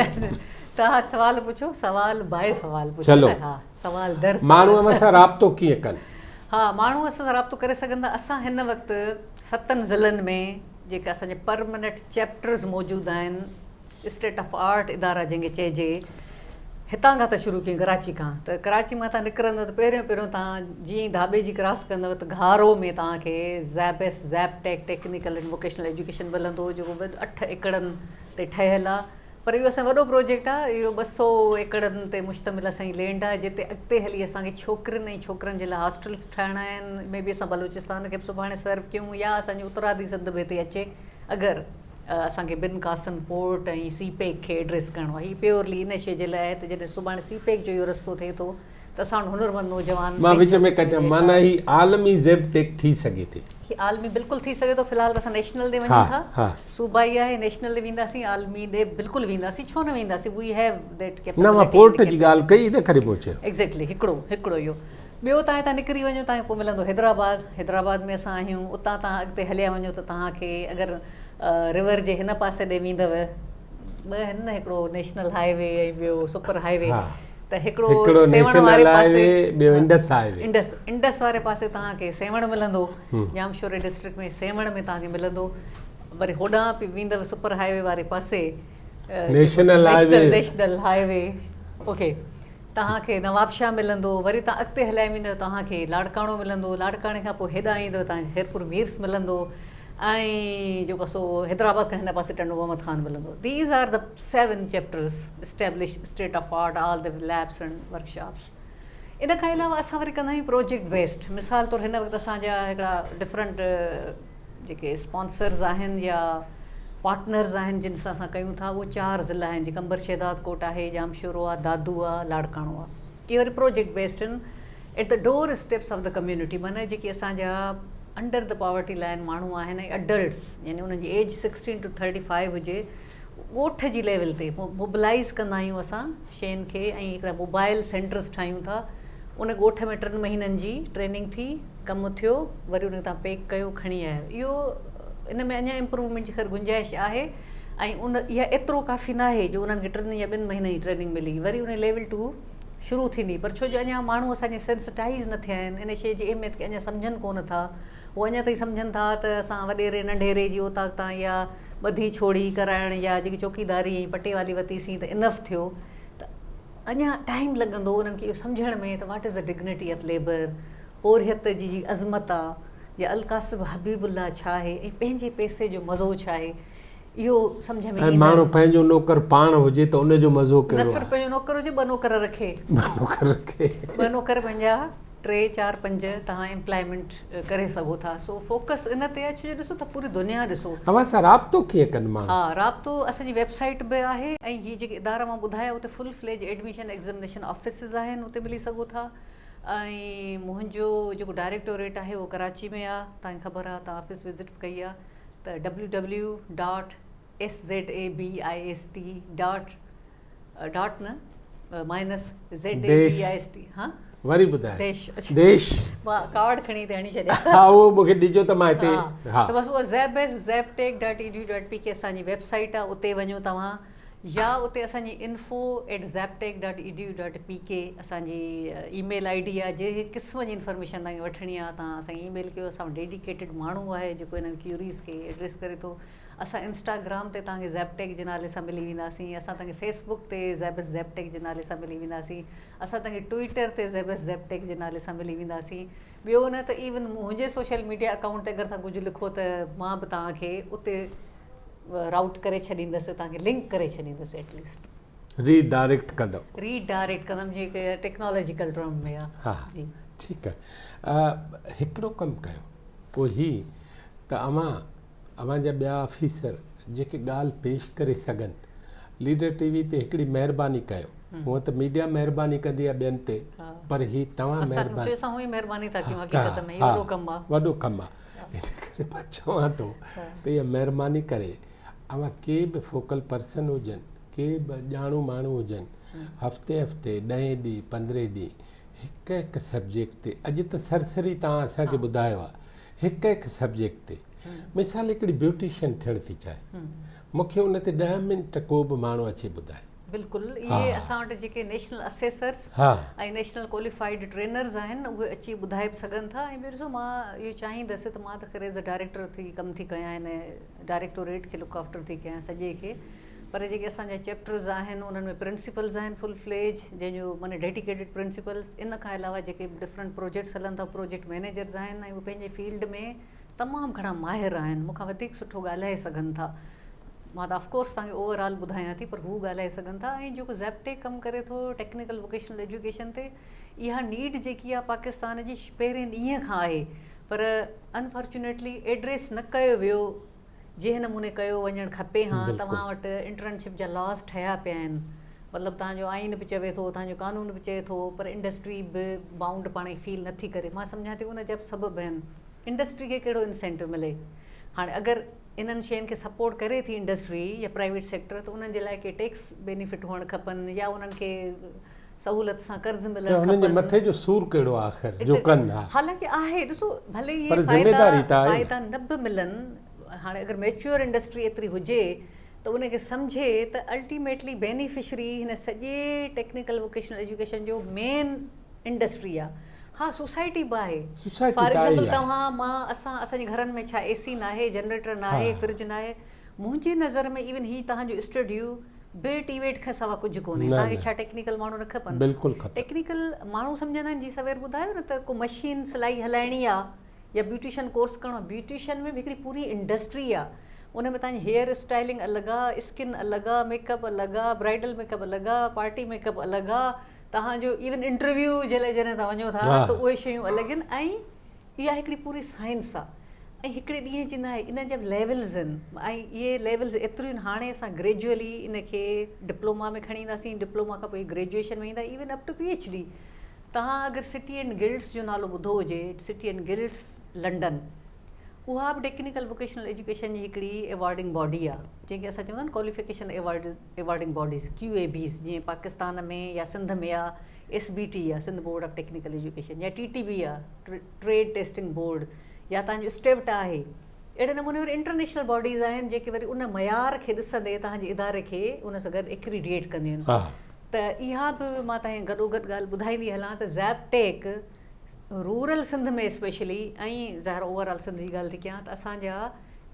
توهان سوال پڇو سوال باء سوال پڇو نه ها سوال در سوال. ماڻهو اوهان سان رابطو ڪيئن ڪن؟ ها ماڻهو اسان سان رابطو ڪري سگهن ٿا اسان هن وقت ستن ضلعن ۾ جيڪا اسان جا پرمننٽ چيپٽرز موجود آهن اسٽيٽ آف آرٽ ادارا جنهن کي چئجي هتان کان ٿا شروع ڪيون ڪراچي کان ته ڪراچي مان تان نڪرندو ته پهريون پهريون تان جيئن ئي ڌاٻي جي ڪراس ڪندو ته گهارو ۾ تان کي زيبس زيب tech technical and vocational education ملندو جيڪو 8 ايڪڙن تي ٺهيل آهي پر اهو اسان جو وڏو پروجيڪٽ آهي اهو 200 ايڪڙن تي مشتمل اسان جي لينڊ آهي جتي اڳتي هلي اسان کي ڇوڪرين ۽ ڇوڪرن جي لاء هاسٽلس به ٺاهڻا آهن مي بي اسان بلوچستان کي به سڀاڻي سرو ڪيون يا اسان جي اترادي سنڌ به هتي اچي اگر اسان کي بن قاسم پورٽ ۽ سي پيڪ کي ايڊريس ڪرڻو آهي هي پيورلي ان شي جي لاء آهي ته جڏهن سڀاڻي سي پيڪ جو اهو رستو ٿئي ٿو ته اسان وٽ هنرمند نوجوان مان وچ ۾ ڪٽيان معنيٰ هي عالمي زيب ٽيڪ ٿي سگهي ٿي. هي عالمي بلڪل ٿي سگهي ٿو في الحال ته اسان نيشنل ڏي وڃون ٿا صوبائي آهي نيشنل ڏي وينداسين عالمي ڏي بلڪل وينداسين ڇو نه وينداسين وي have that capability نه مان پورٽ جي ڳالهه ڪئي ان ڪري مون چيو. ايگزيڪٽلي هڪڙو هڪڙو اهو ٻيو تان هتان نڪري وڃو تان کي پوء ملندو حيدرآباد حيدرآباد ۾ اسان آهيون اتان تان اڳتي هليا وڃو ته توهان کي اگر ريور جي هن پاسي ڏي ويندؤ ٻه آهن نه هڪڙو نيشنل هاء وي ۽ ٻيو سپر هاء وي ته هڪڙو سيوهڻ واري پاسي ٻيو Indus high V Indus Indus واري پاسي توهان کي سيوهڻ ملندو ڄامشوري ڊسٽرڪٽ ۾ سيوهڻ ۾ توهان کي ملندو وري هوڏانهن به ويندؤ سپر هاء وي واري پاسي national highway national highway okay توهان کي نوابشاهه ملندو وري توهان اڳتي هليا ويندؤ توهان کي لاڙڪاڻو ملندو لاڙڪاڻي کان پوء هيڏانهن ايندؤ توهان کي خيرپور ميرس ملندو ۽ جيڪو سو حيدرآباد کان هن پاسي ٽنڊو محمد خان ملندو these are the seven chapters establish state of art all the labs and workshops ان کان علاوه اسان وري ڪندا آهيون پروجيڪٽ بيسڊ مثال طور هن وقت اسان جا هڪڙا ڊفرنٽ جيڪي اسپانسرز آهن يا پارٽنرز آهن جن سان اسان ڪيون ٿا اهي چار ضلع آهن جي قمبر شهداد ڪوٽ آهي ڄامشورو آهي دادو آهي لاڙڪاڻو آهي اهي وري پروجيڪٽ بيسڊ آهن at the door steps of the community معنيٰ جيڪي اسان جا انڊر the poverty line ماڻهو آهن ۽ اڊلٽس يعني انهن جي ايج 16 ٽو 35 هجي ڳوٺ جي ليول تي موبلائز ڪندا آهيون اسان شين کي ۽ هڪڙا موبائل سينٽرز ٺاهيون ٿا ان ڳوٺ ۾ 3 مهينن جي ٽريننگ ٿي ڪم ٿيو وري ان کي تان پيڪ ڪيو کڻي آيو اهو ان ۾ اڃا امپروومينٽ جي خير گنجائش آهي ۽ ان اها ايترو ڪافي ناهي جو انهن کي 3 يا 2 مهينن جي ٽريننگ ملي وري ان ليول 2 شروع ٿيندي پر ڇو جو اڃا ماڻهو اسان جي سينسٽائيز نه ٿيا آهن ان شيء جي اهميت کي اڃا سمجهن ڪونه ٿا هو اڃا تائين سمجهن ٿا ته اسان وڏيري ننڍيري جي اوطاق تان يا ٻڌي ڇوڙي ڪرائڻ يا جيڪي چوڪيداري ۽ پٽيوالي وتيسين ته انف ٿيو ته اڃا ٽائيم لڳندو انهن کي اهو سمجهڻ ۾ ته what is the dignity of labour پورهيت جي جي عظمت آ يا الڪاسب حبيب الله ڇا آهي ۽ پنهنجي پئسي جو مزو ڇا آهي. اهو سمجهه ۾ ۽ ماڻهو پنهنجو نوڪر پاڻ هجي ته ان جو مزو ڪهڙو آهي. نه صرف پنهنجو نوڪر هجي، ٻه نوڪر رکي. ٻه نوڪر رکي. ٻه نوڪر پنهنجا ٽي چار پنج توهان ايمپلائمينٽ ڪري سگهو ٿا. سو فوڪس ان تي آهي ڇو جو ڏسو ته پوري دنيا ڏسو. اوهان سان رابطو ڪيئن ڪن ماڻهو؟ ها رابطو اسان جي ويب سائيٽ به آهي ۽ هي جيڪي ادارا مان ٻڌايا اتي full fledge admission examination offices آهن اتي ملي سگهو ٿا ۽ منهنجو جيڪو ڊائريڪٽوريٽ آهي اهو ڪراچي ۾ آهي توهان کي خبر آهي توهان آفيس وزٽ به ڪئي آهي. ته W W dot S Z A B I S T dot dot نه minus Z A B I S T ها وري ٻڌاء ڊيش ڊيش مان ڪارڊ کڻي هتي هڻي ڇڏيا ها اهو مونکي ڏجو ته مان هتي ها ته بس اهو زيبس زيبٽيڪ dot E D U dot P K اسان جي ويب سائيٽ آهي اتي وڃو توهان يا اتي اسان جي info at ZABTech dot E D U dot P K اسان جي اي ميل I D آهي جنهن قسم جي انفارميشن توهان کي وٺڻي آهي توهان اسان کي اي ميل ڪيو اسان وٽ ڊيڊيڪيٽيڊ ماڻهو آهي جيڪو انهن ڪيوريز کي ايڊريس ڪري ٿو اسان انسٽاگرام تي توهان کي زيبٽيڪ جي نالي سان ملي وينداسين اسان توهان کي فيس بڪ تي زيبس زيبٽيڪ جي نالي سان ملي وينداسين اسان توهان کي ٽوئيٽر تي زيبس زيبٽيڪ جي نالي سان ملي وينداسين ٻيو نه ته ايون منهنجي سوشل ميڊيا اڪائونٽ تي اگر توهان ڪجهه لکو ته مان به توهان کي اتي رائوٽ ڪري ڇڏيندس توهان کي لنڪ ڪري ڇڏيندس ايٽ ليسٽ. ري ڊائريڪٽ ڪندؤ. ري ڊائريڪٽ ڪندم جيئن ٽيڪنالاجيڪل ٽرم ۾ آ. ها جي ٺيڪ آ هڪڙو ڪم ڪيو اهو هي ته اوهان اوهان جا ٻيا آفيسر جيڪي ڳالهه پيش ڪري سگهن ليڊر ٽي وي تي هڪڙي مهرباني ڪيو هونء ته ميڊيا مهرباني ڪندي آ ٻين تي پر هي توهان مهرباني اسان هونء ئي مهرباني ٿا ڪيون حقيقت ۾ هي وڏو ڪم آ وڏو ڪم آ ان ڪري مان چوان ٿو ته اها مهرباني ڪري اوهان ڪي به فوڪل پرسن هجن، ڪي به ڄاڻو ماڻهو هجن، هفتي هفتي، ڏهين ڏينهن، پندرهين ڏينهن هڪ هڪ سبجيڪٽ تي، اڄ ته سرسري توهان اسان کي ٻڌايو آهي، هڪ هڪ سبجيڪٽ تي، مثال هڪڙي بيوٽيشن ٿيڻ ٿي چاهي، مون کي ان تي ڏهه منٽ ڪو به ماڻهو اچي ٻڌائي. بلڪل اهي اسان وٽ جيڪي نيشنل اسيسرس ۽ نيشنل ڪواليفائيڊ ٽرينرز آهن اهي اچي ٻڌائي به سگهن ٿا ۽ ٻيو ڏسو مان اهو چاهيندس ته مان ته خير ايز اي ڊائريڪٽر ٿي ڪم ٿي ڪيان هن ڊائريڪٽوريٽ کي لڪ آفٽر ٿي ڪيان سڄي کي پر جيڪي اسان جا چيپٽرز آهن انهن ۾ پرنسپلز آهن فل فليج جنهن جو معني ڊيڊيڪيٽيڊ پرنسپلز ان کان علاوه جيڪي ڊفرنٽ پروجيڪٽس هلن ٿا پروجيڪٽ مينيجرز آهن ۽ اهي پنهنجي فيلڊ ۾ تمام گهڻا ماهر آهن مون کان وڌيڪ سٺو ڳالهائي سگهن ٿا مان ته آف ڪورس توهان کي اوور آل ٻڌايان ٿي پر هو ڳالهائي سگهن ٿا ۽ جيڪو زيپٽيڪ ڪم ڪري ٿو ٽيڪنيڪل ووڪيشنل ايجوڪيشن تي اها نيڊ جيڪي آهي پاڪستان جي پهرين ڏينهن کان آهي پر انفارچونيٽلي ايڊريس نه ڪيو ويو جنهن نموني ڪيو وڃڻ کپي ها توهان وٽ انٽرنشپ جا لاز ٺهيا پيا آهن مطلب توهان جو آئين به چوي ٿو توهان جو قانون به چئي ٿو پر انڊسٽري به بائونڊ پاڻ کي فيل نٿي ڪري مان سمجهان ٿي ان جا به سبب آهن انڊسٽري کي ڪهڙو انسينٽو ملي هاڻي اگر انهن شين کي سپورٽ ڪري ٿي انڊسٽري يا پرائيويٽ سيڪٽر ته انهن جي لاء ڪي ٽيڪس بينيفٽ هئڻ کپن يا انهن کي سهولت سان قرض ملڻ کپن. انهن جي مٿي جو سور ڪهڙو آهي آخر جو ڪن ها. حالانڪه آهي ڏسو ڀلي اهي فائدا فائدا نه به ملن هاڻي اگر ميچوئر انڊسٽري ايتري هجي ته ان کي سمجهي ته الٽيميٽلي بينيفشري هن سڄي ٽيڪنيڪل ووڪيشنل ايجوڪيشن جو مين انڊسٽري آهي ها سوسائٽي به آهي فار ايگزامپل توهان مان اسان اسان جي گهرن ۾ ڇا اي سي ناهي جنريٽر ناهي فرج ناهي منهنجي نظر ۾ ايون هي توهان جو اسٽوڊيو به ٽي ويٽ کان سوا ڪجهه ڪونهي توهان کي ڇا ٽيڪنيڪل ماڻهو نه کپن بلڪل کپن ٽيڪنيڪل ماڻهو سمجهندا آهن جي سوير ٻڌايو نه ته ڪو مشين سلائي هلائڻي آ يا بيوٽيشن ڪورس ڪرڻو آ بيوٽيشن ۾ به هڪڙي پوري انڊسٽري آ ان ۾ توهان جي هيئر اسٽائلنگ الڳ آ اسڪن الڳ آ ميڪ اپ الڳ آ برائيڊل ميڪ اپ الڳ آ پارٽي ميڪ اپ الڳ آ توهان جو ايون انٽرويو جي لاء جڏهن توهان وڃو ٿا ته اهي شيون الڳ آهن ۽ اها هڪڙي پوري سائنس آهي ۽ هڪڙي ڏينهن جي ناهي ان جا به ليولز آهن ۽ اهي ليولز ايتريون آهن هاڻي اسان گريجوئلي ان کي ڊپلوما ۾ کڻي اينداسين ڊپلوما کان پوء گريجوئيشن ۾ ايندا even up to P H D توهان اگر سٽي اينڊ گلڊس جو نالو ٻڌو هجي سٽي اينڊ گلڊس لنڊن اها به ٽيڪنيڪل ووڪيشنل ايجوڪيشن جي هڪڙي ايوارڊنگ باڊي آهي جنهن کي اسان چوندا آهن qualification award awarding bodies, Q A Bs, جيئن پاڪستان ۾ يا سنڌ ۾ آ ايس بي ٽي آ Sindh board of technical education يا ٽي ٽي بي آ ٽريڊ ٽيسٽنگ بورڊ يا تهان جو اسٽيوٽا آهي اهڙي نموني وري انٽرنيشنل باڊيز آهن جيڪي وري ان معيار کي ڏسندي تهان جي اداري کي ان سان گڏ ايڪريڊيٽ ڪنديون آهن ته اها به مان تهان کي گڏو گڏ ڳالهه ٻڌائيندي هلان ته زيب ٽيڪ رورل سنڌ ۾ اسپيشلي ۽ ظاهر اوور آل سنڌ جي ڳالهه ٿي ڪيان ته اسان جا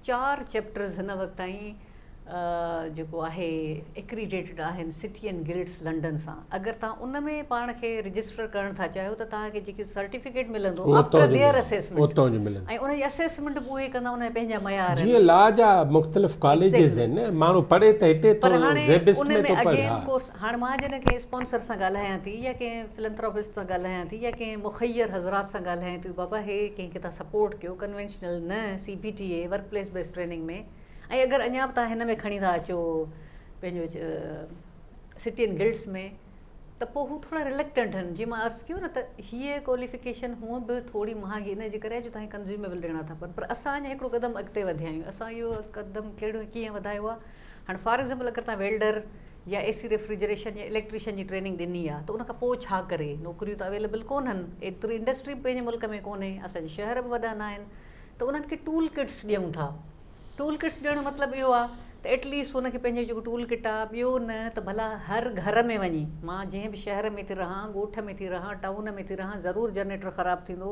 چار چيپٽرز هن وقت تائين جيڪو آهي ايڪريڊيٽڊ آهن سٽي اينڊ گلڊس لنڊن سان اگر توهان ان ۾ پاڻ کي رجسٽر ڪرڻ ٿا چاهيو ته توهان کي جيڪي سرٽيفڪيٽ ملندو آفٽر their assessment ۽ ان جي اسيسمينٽ به اهي ڪندا ان جا پنهنجا معيار آهن. جيئن لا جا مختلف ڪاليجز آهن نه ماڻهو پڙهي ته هتي ٿو پر هاڻي زيبسٽ ان ۾ ۾ ٿو پڙهي اگين ها. ڪورس هاڻي مان جڏهن ڪنهن اسپانسر سان ڳالهايان ٿي يا ڪنهن فلنٿراپسٽ سان ڳالهايان ٿي يا ڪنهن مخير حضرات سان ڳالهايان ٿي بابا هي ڪنهن کي توهان سپورٽ ڪيو ڪنوينشنل نه C B T A work place based training ۾ ۽ اگر اڃا به توهان هن ۾ کڻي ٿا اچو پنهنجو سٽي اينڊ گلڊس ۾ ته پوء هو ٿورا رلڪٽنٽ آهن جيئن مان عرض ڪيو نه ته هيء ڪواليفڪيشن هونء به ٿوري مهانگي ان جي ڪري آهي جو توهان کي ڪنزيوميبل ڏيڻا ٿا پون پر اسان اڃا هڪڙو قدم اڳتي وڌيا آهيون اسان اهو قدم ڪهڙو ڪيئن وڌايو آهي هاڻي فار ايگزامپل اگر توهان ويلڊر يا اي سي ريفريجريشن يا اليڪٽريشن جي ٽريننگ ڏني آهي ته ان کان پوء ڇا ڪري نوڪريون ته اويليبل ڪونهن ايتري انڊسٽري به پنهنجي ملڪ ۾ ڪونهي اسان جا شهر به وڏا ناهن ته انهن کي ٽول ڪٽس ڏيون ٿا ٽول ڪٽس ڏيڻ جو مطلب اهو آهي ته ايٽ ليسٽ هن کي پنهنجو جيڪو ٽول ڪٽ آهي ٻيو نه ته ڀلا هر گهر ۾ وڃي مان جنهن به شهر ۾ ٿي رهان ڳوٺ ۾ ٿي رهان ٽائون ۾ ٿي رهان ضرور جنريٽر خراب ٿيندو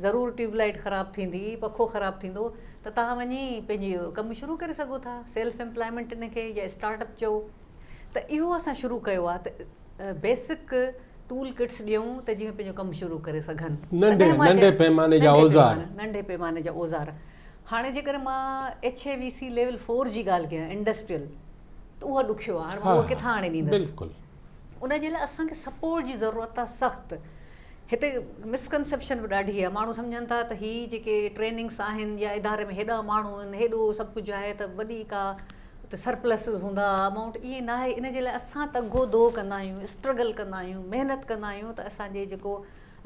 ضرور ٽيوب لائيٽ خراب ٿيندي پکو خراب ٿيندو ته توهان وڃي پنهنجي ڪم شروع ڪري سگهو ٿا سيلف امپلائمينٽ ان کي يا اسٽارٽ اپ چئو ته اهو اسان شروع ڪيو آهي ته بيسڪ ٽول ڪٽس ڏيون ته جيئن پنهنجو ڪم شروع ڪري سگهن ننڍي ننڍي پيماني جا اوزار ننڍي پيماني جا اوزار هاڻي جيڪڏهن مان H A V C level four جي ڳالهه ڪيان انڊسٽريل ته اها ڏکيو آهي هاڻي مان اهو ڪٿان آڻي ڏيندس بلڪل ان جي لاء اسان کي سپورٽ جي ضرورت آهي سخت هتي مسڪنسيپشن به ڏاڍي آهي ماڻهو سمجهن ٿا ته هي جيڪي ٽريننگس آهن يا اداري ۾ هيڏا ماڻهو آهن هيڏو سڀ ڪجهه آهي ته وڏي ڪا اتي سرپلسز هوندا امائونٽ ائين ناهي ان جي لاء اسان تگو دو ڪندا آهيون اسٽرگل ڪندا آهيون محنت ڪندا آهيون ته اسان جي جيڪو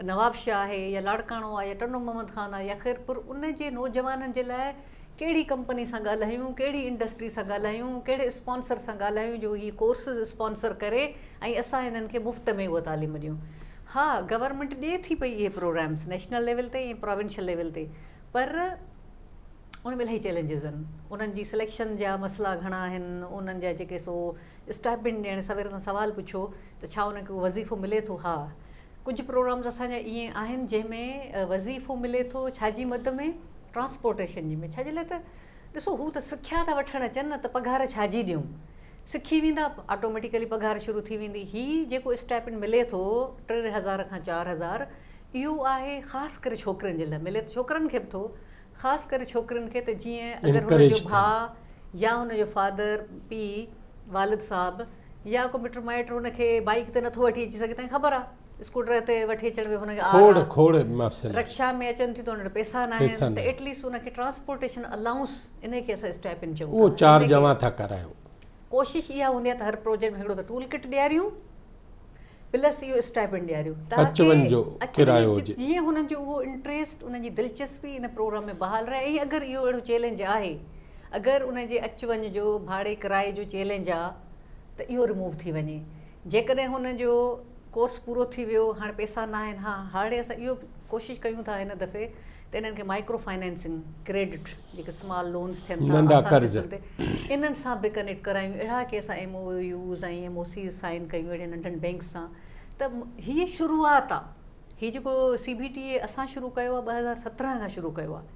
نوابشاهه آهي يا لاڙڪاڻو آهي يا ٽنڊو محمد خان آهي يا خيرپور ان جي نوجوانن جي لاء ڪهڙي ڪمپني سان ڳالهايون ڪهڙي انڊسٽري سان ڳالهايون ڪهڙي اسپانسر سان ڳالهايون جو هي ڪورسز اسپانسر ڪري ۽ اسان هنن کي مفت ۾ اها تعليم ڏيون ها گورنمينٽ ڏي ٿي پئي اهي پروگرامس نيشنل ليول تي ۽ پراونشل ليول تي پر ان ۾ الاهي چئلينجز آهن انهن جي سليڪشن جا مسئلا گهڻا آهن انهن جا جيڪي سو اسٽائپنڊ ڏيڻ سوير سان سوال پڇيو ته ڇا انهن کي وظيفو ملي ٿو ها ڪجهه پروگرامز اسان جا ائين آهن جنهن ۾ وظيفو ملي ٿو ڇا جي مد ۾ ٽرانسپورٽيشن جي ۾ ڇا جي لاء ته ڏسو هو ته سکيا ٿا وٺڻ اچن نه ته پگهار ڇا جي ڏيون سکي ويندا آٽوميٽيڪلي پگهار شروع ٿي ويندي هي جيڪو اسٽائپنڊ ملي ٿو 3000 کان 4000 اهو آهي خاص ڪري ڇوڪرين جي لاء ملي ته ڇوڪرن کي به ٿو خاص ڪري ڇوڪرين کي ته جيئن اگر هن جو ڀاء يا هن جو فادر پيء والد صاحب يا ڪو مٽ مائٽ هن کي بائيڪ تي نٿو وٺي اچي سگهي تنهن خبر آ اسڪوٽر تي وٺي اچڻ ۾ هن کي آر کوڙ کوڙ مسئلا رڪشا ۾ اچن ٿيون ته هن وٽ پئسا نه آهن ته ايٽ ليسٽ هن کي ٽرانسپورٽيشن الائونس ان کي اسان اسٽيپ ان چئون اهو چارج اوهان ٿا ڪرايو. ڪوشش اها هوندي آهي ته هر پروجيڪٽ ۾ هڪڙو ته ٽول ڪٽ ڏياريون پلس اهو اسٽائپنڊ ڏياريون اچ وڃ جو ڪرايو هجي جيئن هنن جو اهو انٽريسٽ انهن جي دلچسپي ان پروگرام ۾ بحال رهي ۽ اگر اهو اهڙو چئلينج آهي اگر ان جي اچ وڃ جو ڀاڙي ڪرائي جو چئلينج آ ته اهو ريموو ٿي وڃي جيڪڏهن هن جو ڪورس پورو ٿي ويو هاڻي پئسا نه آهن ها هاڻي اسان اهو ڪوشش ڪيون ٿا هن دفعي ته انهن کي مائڪرو فائنانسنگ ڪريڊٽ جيڪي سمال لونز ٿين ٿا ننڍا قرض انهن سان به ڪنيڪٽ ڪرايون اهڙا ڪي اسان M O Us ۽ M O Cs sign ڪيون اهڙين ننڍن بينڪس سان ته هي شروعات آ هي جيڪو سي بي ٽي اي اسان شروع ڪيو آهي 2017 کان شروع ڪيو آهي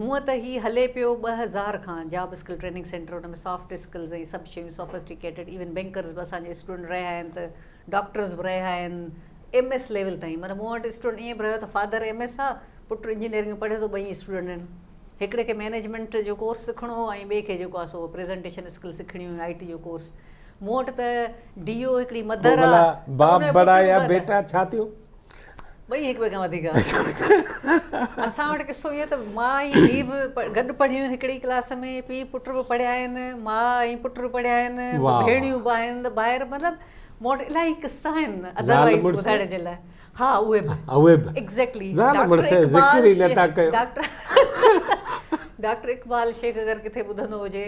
هونء ته هي هلي پيو 2000 کان جاب اسڪل ٽريننگ سينٽر ان ۾ سافٽ اسڪلز ۽ سڀ شيون سوفسٽيڪيٽيڊ ايون بينڪرز به اسان جا اسٽوڊنٽ رهيا آهن ته ڊاڪٽرز به رهيا آهن ايم ايس ليول تائين مطلب مون وٽ اسٽوڊنٽ ائين به رهيو ته فادر ايم ايس آ پٽ انجنيئرنگ پڙهي ٿو ٻئي اسٽوڊنٽ آهن هڪڙي کي مينيجمينٽ جو ڪورس سکڻو هو ۽ ٻئي کي جيڪو آهي سو پريزنٽيشن اسڪل سکڻي هئي آء ٽي جو ڪورس مون وٽ ته ڊي او هڪڙي مدر آ ڀلا باپ بڙا يا بيٽا ڇا ٿيو؟ ٻئي هڪ ٻئي کان وڌيڪ اسان وٽ قصو اهو ته ماء ۽ ڌيء به گڏ پڙهيون آهن هڪڙي ڪلاس ۾ پيء پٽ به پڙهيا آهن ماء ۽ پٽ به پڙهيا آهن ڀيڻيون به آهن ته ڀائر مطلب مون وٽ الاهي قصا آهن ادروائز ٻڌائڻ جي لاء ها اهي به اهي به ايگزيڪٽلي زال مڙس جو ذڪر ئي نٿا ڪيو. ڊاڪٽر اقبال شيخ اگر ڪٿي ٻڌندو هجي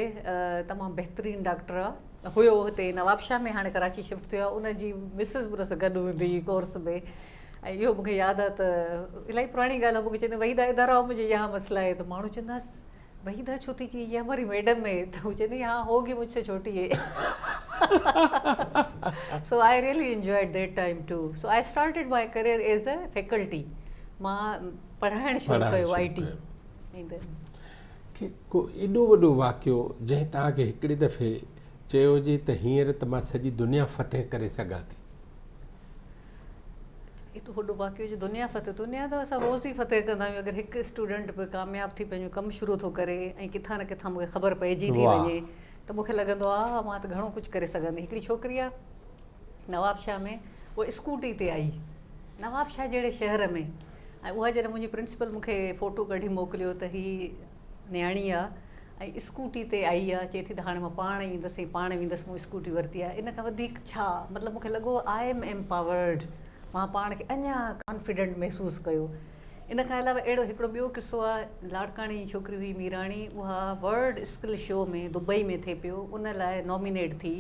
تمام بهترين ڊاڪٽر آ هيو هتي نوابشاهه ۾ هاڻي ڪراچي شفٽ ٿيو آهي ان جي مسز به ان سان گڏ هوندي هئي ڪورس ۾ ۽ اهو مونکي ياد آهي ته الاهي پراڻي ڳالهه آهي مونکي چوندي وحيده ادھر آئو مجھي يهان مسئلا هي ته ماڻهو چوندا هئس وحيده ڇو ٿي چئي يهه هماري ميڊم هي ته هو چوندي هئي ها هوگي مجھ سي ڇوٽي هي so I really enjoyed that time too so I started my career as a faculty مان پڙهائڻ شروع ڪيو آئي ٽي. کي ڪو ايڏو وڏو واقعو جنهن توهان کي هڪڙي دفعي چيو هجي ته هينئر ته مان سڄي دنيا فتح ڪري سگهان ٿي. ايڏو وڏو واقعو جو دنيا فتح دنيا ته اسان روز ئي فتح ڪندا آهيون اگر هڪ اسٽوڊنٽ به ڪامياب ٿي پنهنجو ڪم شروع ٿو ڪري ۽ ڪٿان نه ڪٿان مون کي خبر پئجي ٿي وڃي ته مون کي لڳندو آهي مان ته گهڻو ڪجهه ڪري سگهان ٿي هڪڙي ڇوڪري آهي نوابشاهه ۾ اها اسڪوٽي تي آئي نوابشاهه جهڙي شهر ۾ ۽ اها جڏهن منهنجي پرنسپل مون کي فوٽو ڪڍي موڪليو ته هي نياڻي آ ۽ اسڪوٽي تي آئي آ چئي ٿي ته هاڻي مان پاڻ ايندس ۽ پاڻ ويندس مون اسڪوٽي ورتي آ ان کان وڌيڪ ڇا مطلب مون کي لڳو I M empowered مان پاڻ کي اڃا ڪانفيڊنٽ محسوس ڪيو ان کان علاوه اهڙو هڪڙو ٻيو قصو آ لاڙڪاڻي جي ڇوڪري هئي ميراڻي اها ورلڊ اسڪل شو ۾ دبئي ۾ ٿئي پيو ان لاء نامينيٽ ٿي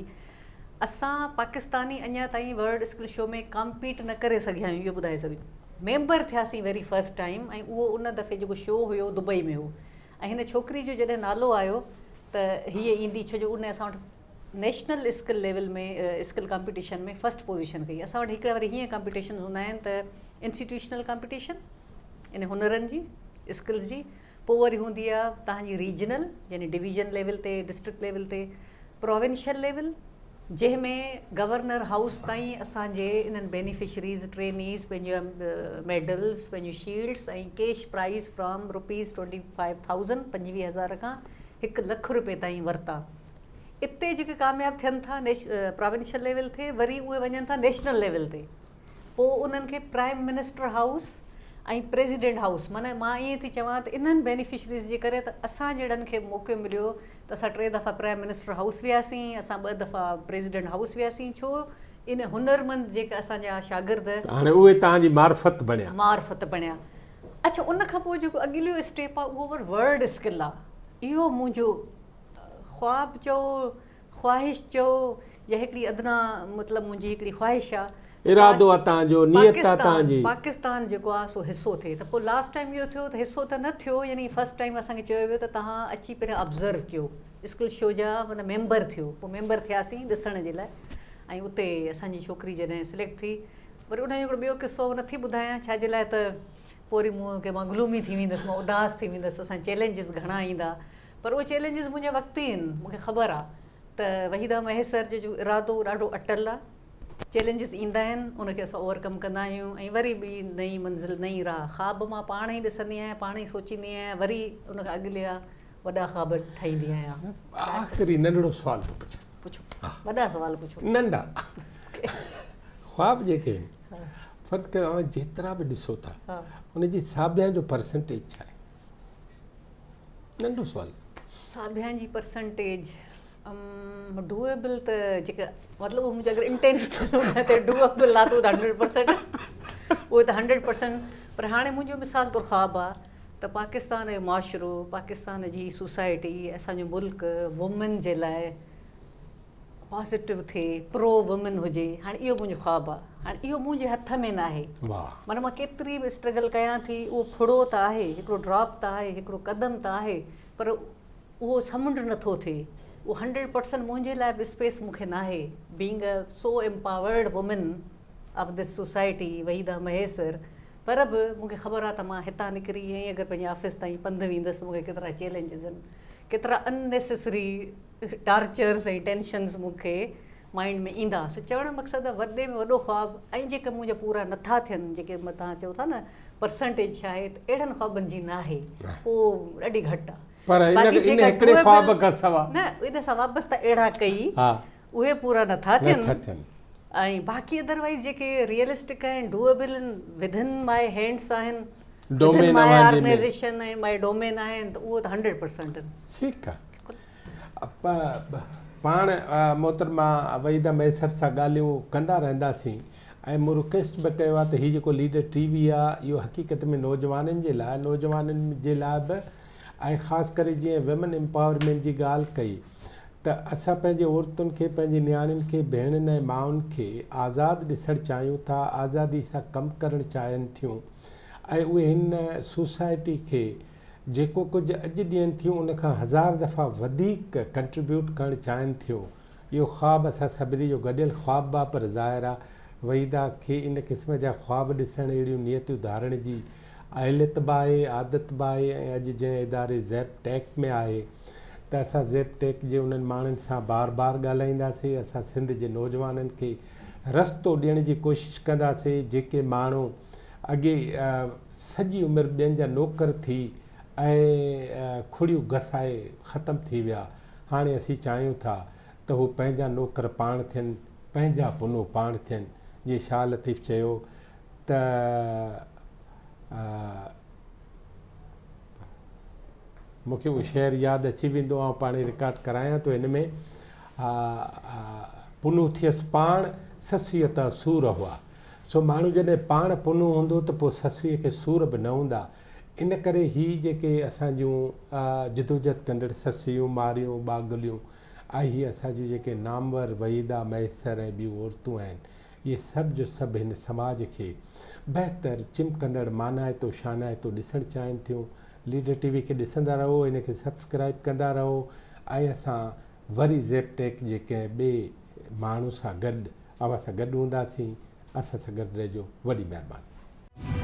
اسان پاڪستاني اڃا تائين ورلڊ اسڪل شو ۾ ڪامپيٽ نه ڪري سگهيا آهيون اهو ٻڌائي سگهجي ميمبر ٿياسين ويري فرسٽ ٽائيم ۽ اهو ان دفعي جيڪو شو هيو دبئي ۾ هو ۽ هن ڇوڪري جو جڏهن نالو آيو ته هيء ايندي ڇو جو ان اسان وٽ national skill level ۾ skill competition ۾ first position ڪئي اسان وٽ هڪڙا وري هيئن ڪامپيٽيشن هوندا آهن ته انسٽيٽيوشنل ڪامپيٽيشن ان هنرن جي اسڪلز جي پوء وري هوندي آ توهان جي ريجنل يعني ڊويزن ليول تي ڊسٽرڪٽ ليول تي پراونشل ليول جنهن ۾ گورنر هائوس تائين اسان جي انهن بينيفشريز ٽرينيز پنهنجا ميڊلز پنهنجون shields ۽ cash prize from rupees 25000 25000 کان هڪ لک روپيه تائين ورتا اتي جيڪي ڪامياب ٿين ٿا پراونشل ليول تي وري اهي وڃن ٿا نيشنل ليول تي پوء انهن کي prime minister house ۽ president house معنيٰ مان ائين ٿي چوان ته انهن بينيفشريز جي ڪري ته اسان جهڙن کي موقعو مليو ته اسان ٽي دفعا پرائم منسٽر هائوس وياسين اسان ٻه دفعا پريزيڊنٽ هائوس وياسين ڇو ان هنرمند جيڪا اسان جا شاگرد هاڻي اهي توهان جي معرفت بڻيا. معرفت بڻيا اڇا ان کان پوء جيڪو اڳليو اسٽيپ آهي اهو وري ورلڊ اسڪل آهي اهو منهنجو خواب چئو خواهش چئو يا هڪڙي ادنيٰ مطلب منهنجي هڪڙي خواهش آ ته ارادو آ تان جو نيت آ تان جي. پاڪستان جيڪو آ سو حصو ٿئي ته پوء لاسٽ ٽائيم اهو ٿيو ته حصو ته نه ٿيو يعني فرسٽ ٽائيم اسان کي چيو ويو ته توهان اچي پهريان آبزرو ڪيو اسڪل شو جا معنيٰ ميمبر ٿيو پوء ميمبر ٿياسين ڏسڻ جي لاء ۽ اتي اسان جي ڇوڪري جڏهن سليڪٽ ٿي وري ان جو هڪڙو ٻيو قصو نه ٿي ٻڌايان ڇا جي لاء ته پوء وري مون کي مان گلومي ٿي ويندس مان اداس ٿي ويندس اسان چئلينجز گهڻا ايندا پر اهي چئلينجز منهنجا وقتي آهن، مون کي خبر آ ته وحيده مهيسر جو جو ارادو ڏاڍو اٽل آ، چئلينجز ايندا آهن ان کي اسان اوور ڪم ڪندا آهيون ۽ وري ٻي نئين منزل نئين راهه خواب مان پاڻ ئي ڏسندي آهيان پاڻ ئي سوچيندي آهيان وري ان کان اڳليا وڏا خواب ٺاهيندي آهيان. آخري ننڍڙو سوال ٿو پڇان. پڇو وڏا سوال پڇو. ننڍا خواب جيڪي آهن فرض ڪيو اوهان جيترا به ڏسو ٿا ان جي ساڀيان جو پرسنٽيج ڇا آهي؟ ننڍو سوال. ساڀيان جي پرسنٽيج ڊوئيبل ته جيڪا مطلب اهو منهنجو اگر انٽينشنل هوندو ته ڊوئيبل آ ته 100% اهو ته 100% پر هاڻي منهنجو مثال طور خواب آ ته پاڪستان جو معاشرو پاڪستان جي سوسائٽي اسان جو ملڪ وومن جي لاء پازيٽو ٿئي پرو وومن هجي هاڻي اهو منهنجو خواب آ هاڻي اهو منهنجي هٿ ۾ ناهي معنيٰ مان ڪيتري به اسٽرگل ڪيان ٿي اهو ڦڙو ته آهي هڪڙو ڊراپ ته آهي هڪڙو قدم ته آهي پر اهو سمنڊ نٿو ٿئي اهو هنڊريڊ پرسنٽ منهنجي لاء به اسپيس مون کي ناهي being a so empowered woman of this society Waheeda Mahesar پر به مون کي خبر آ ته مان هتان نڪري ائين اگر پنهنجي آفيس تائين پنڌ ويندس ته مون کي ڪيترا چئلينجز آهن ڪيترا ان نيسيسري ٽارچرز ۽ ٽينشنز مون کي مائنڊ ۾ ايندا سو چوڻ جو مقصد آهي وڏي ۾ وڏو خواب ۽ جيڪي منهنجا پورا نٿا ٿين جيڪي توهان چئو ٿا نه پرسنٽيج ڇا آهي ته اهڙن خوابن جي ناهي اهو ڏاڍي گهٽ آهي پر ان هڪڙي خواب کان سوا نه ان سان وابسته اهڙا ڪئي اهي پورا نٿا ٿين ۽ باقي ادروائز جيڪي ريئلسٽڪ آهن ڊوئبل آهن ودن ماء هينڊس آهن ودن ماء آرگنائزيشن ۽ ماء ڊومين آهن ته اهو ته 100% آهن. ٺيڪ آهي پاڻ محترمه وحيده مهيسر سان ڳالهيون ڪندا رهنداسين ۽ مون رڪويسٽ به ڪيو آهي ته هي جيڪو ليڊر ٽي وي آهي اهو حقيقت ۾ نوجوانن جي لاء نوجوانن جي لاء به ۽ خاص ڪري جيئن ويمن امپاورمينٽ جي ڳالهه ڪئي ته اسان پنهنجي عورتن کي پنهنجي نياڻين کي ڀيڻن ۽ مائن کي آزاد ڏسڻ چاهيون ٿا آزادي سان ڪم ڪرڻ چاهين ٿيون ۽ اهي هن سوسائٽي کي جيڪو ڪجهه اڄ ڏين ٿيون ان کان هزار دفعا وڌيڪ ڪنٽريبيوٽ ڪرڻ چاهين ٿيون. اهو خواب اسان سڀني جو گڏيل خواب به آ پر ظاهر آ وحيده کي ان قسم جا خواب ڏسڻ اهڙيون نيتون ڌارڻ جي اهليت به آهي، عادت به آهي ۽ اڄ جنهن اداري زيب ٽيڪ ۾ آهي ته اسان زيب ٽيڪ جي انهن ماڻهن سان بار بار ڳالهائينداسين، اسان سنڌ جي نوجوانن کي رستو ڏيڻ جي ڪوشش ڪنداسين، جيڪي ماڻهو اڳي سڄي عمر ٻين جا نوڪر ٿي ۽ کڙيون گسائي ختم ٿي ويا، هاڻي اسين چاهيون ٿا ته هو پنهنجا نوڪر پاڻ ٿين، پنهنجا پنو پاڻ ٿين، جيئن شاهه لطيف چيو ته. مون کي اهو شعر ياد اچي ويندو آئون پاڻ رڪارڊ ڪرايان ٿو هن ۾ پنهون ٿيس پاڻ سسئيء تان سور هئا سو ماڻهو جڏهن پاڻ پنهون هوندو ته پوء سسئيء کي سور به نه هوندا ان ڪري هي جيڪي اسان جون جدوجهد ڪندڙ سسئيون ماريون ٻاگهليون ۽ هي اسان جون جيڪي نامور وحيده مهيسر ۽ ٻيون عورتون آهن اهي سڀ جو سڀ هن سماج کي بهتر، چمڪندڙ، مانائتو، شانائتو ڏسڻ چاهين ٿيون. ليڊر ٽي وي کي ڏسندا رهو، هن کي سبسڪرائيب ڪندا رهو ۽ اسان وري زيب ٽيڪ جي ڪنهن ٻئي ماڻهو سان گڏ اوهان سان گڏ هونداسين. اسان سان گڏ رهجو. وڏي مهرباني.